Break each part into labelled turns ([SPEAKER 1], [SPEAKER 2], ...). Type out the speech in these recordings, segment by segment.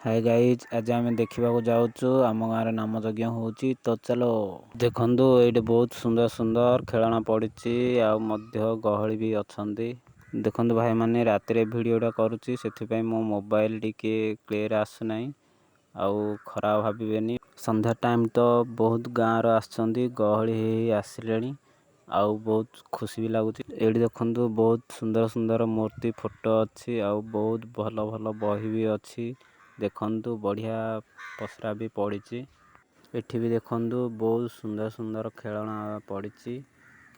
[SPEAKER 1] ହାଏ guys, ଆଜି ଆମେ ଦେଖିବାକୁ ଯାଉଛୁ ଆମ ଗାଁରେ ନାମ ଯଜ୍ଞ ହଉଛି। ତ ଚାଲ ଦେଖନ୍ତୁ, ଏଇଠି ବହୁତ ସୁନ୍ଦର ସୁନ୍ଦର ଖେଳଣା ପଡ଼ିଛି ଆଉ ମଧ୍ୟ ଗହଳି ବି ଅଛନ୍ତି। ଦେଖନ୍ତୁ ଭାଇମାନେ, ରାତିରେ ଭିଡ଼ିଓଟା କରୁଛି, ସେଥିପାଇଁ ମୋ ମୋବାଇଲ ଟିକେ କ୍ଲିୟର ଆସୁନାହିଁ, ଆଉ ଖରାପ ଭାବିବେନି। ସନ୍ଧ୍ୟା ଟାଇମ୍ ତ ବହୁତ ଗାଁର ଆସିଛନ୍ତି, ଗହଳି ହେଇ ହେଇ ଆସିଲେଣି ଆଉ ବହୁତ ଖୁସି ବି ଲାଗୁଛି। ଏଇଠି ଦେଖନ୍ତୁ, ବହୁତ ସୁନ୍ଦର ସୁନ୍ଦର ମୂର୍ତ୍ତି ଫଟୋ ଅଛି ଆଉ ବହୁତ ଭଲ ଭଲ ବହି ବି ଅଛି। ଦେଖନ୍ତୁ, ବଢ଼ିଆ ପସରା ବି ପଡ଼ିଛି। ଏଠି ବି ଦେଖନ୍ତୁ, ବହୁତ ସୁନ୍ଦର ସୁନ୍ଦର ଖେଳଣା ପଡ଼ିଛି।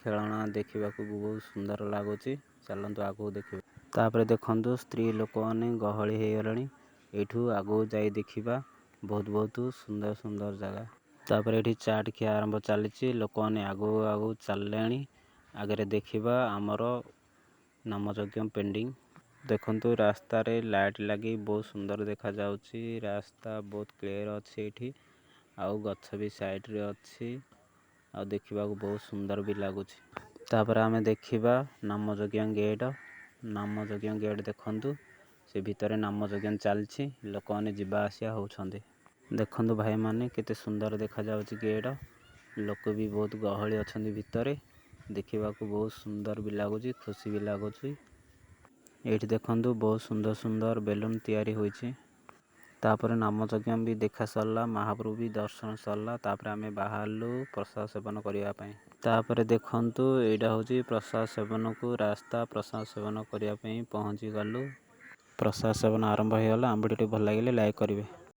[SPEAKER 1] ଖେଳଣା ଦେଖିବାକୁ ବହୁତ ସୁନ୍ଦର ଲାଗୁଛି। ଚାଲନ୍ତୁ ଆଗକୁ ଦେଖିବା। ତାପରେ ଦେଖନ୍ତୁ, ସ୍ତ୍ରୀ ଲୋକମାନେ ଗହଳି ହେଇଗଲେଣି। ଏଇଠୁ ଆଗକୁ ଯାଇ ଦେଖିବା ବହୁତ ବହୁତ ସୁନ୍ଦର ସୁନ୍ଦର ଜାଗା। ତାପରେ ଏଠି ଚାଟ୍ ଖିଆ ଆରମ୍ଭ ଚାଲିଛି, ଲୋକମାନେ ଆଗକୁ ଆଗକୁ ଚାଲିଲେଣି। ଆଗରେ ଦେଖିବା ଆମର ନାମଯଜ୍ଞ ପେଣ୍ଡିଂ। ଦେଖନ୍ତୁ, ରାସ୍ତାରେ ଲାଇଟ୍ ଲାଗି ବହୁତ ସୁନ୍ଦର ଦେଖାଯାଉଛି। ରାସ୍ତା ବହୁତ କ୍ଲିୟର ଅଛି ଏଇଠି, ଆଉ ଗଛ ବି ସାଇଡ଼ରେ ଅଛି, ଆଉ ଦେଖିବାକୁ ବହୁତ ସୁନ୍ଦର ବି ଲାଗୁଛି। ତାପରେ ଆମେ ଦେଖିବା ନାମଯଜ୍ଞ ଗେଟ୍। ନାମଯଜ୍ଞ ଗେଟ୍ ଦେଖନ୍ତୁ, ସେ ଭିତରେ ନାମଯଜ୍ଞ ଚାଲିଛି, ଲୋକମାନେ ଯିବା ଆସିବା ହେଉଛନ୍ତି। ଦେଖନ୍ତୁ ଭାଇମାନେ, କେତେ ସୁନ୍ଦର ଦେଖାଯାଉଛି ଗେଟ୍। ଲୋକ ବି ବହୁତ ଗହଳି ଅଛନ୍ତି ଭିତରେ। ଦେଖିବାକୁ ବହୁତ ସୁନ୍ଦର ବି ଲାଗୁଛି, ଖୁସି ବି ଲାଗୁଛି। ଏଇଠି ଦେଖନ୍ତୁ, ବହୁତ ସୁନ୍ଦର ସୁନ୍ଦର ବେଲୁନ ତିଆରି ହୋଇଛି। ତାପରେ ନାମଯଜ୍ଞ ବି ଦେଖା ସରିଲା, ମହାପ୍ରଭୁ ବି ଦର୍ଶନ ସରିଲା। ତାପରେ ଆମେ ବାହାରିଲୁ ପ୍ରସାଦ ସେବନ କରିବା ପାଇଁ। ତାପରେ ଦେଖନ୍ତୁ, ଏଇଟା ହେଉଛି ପ୍ରସାଦ ସେବନକୁ ରାସ୍ତା। ପ୍ରସାଦ ସେବନ କରିବା ପାଇଁ ପହଞ୍ଚି ଗଲୁ। ପ୍ରସାଦ ସେବନ ଆରମ୍ଭ ହେଇଗଲା। ଆମ ଭିଡ଼ିଓଟି ଭଲ ଲାଗିଲେ ଲାଇକ୍ କରିବେ।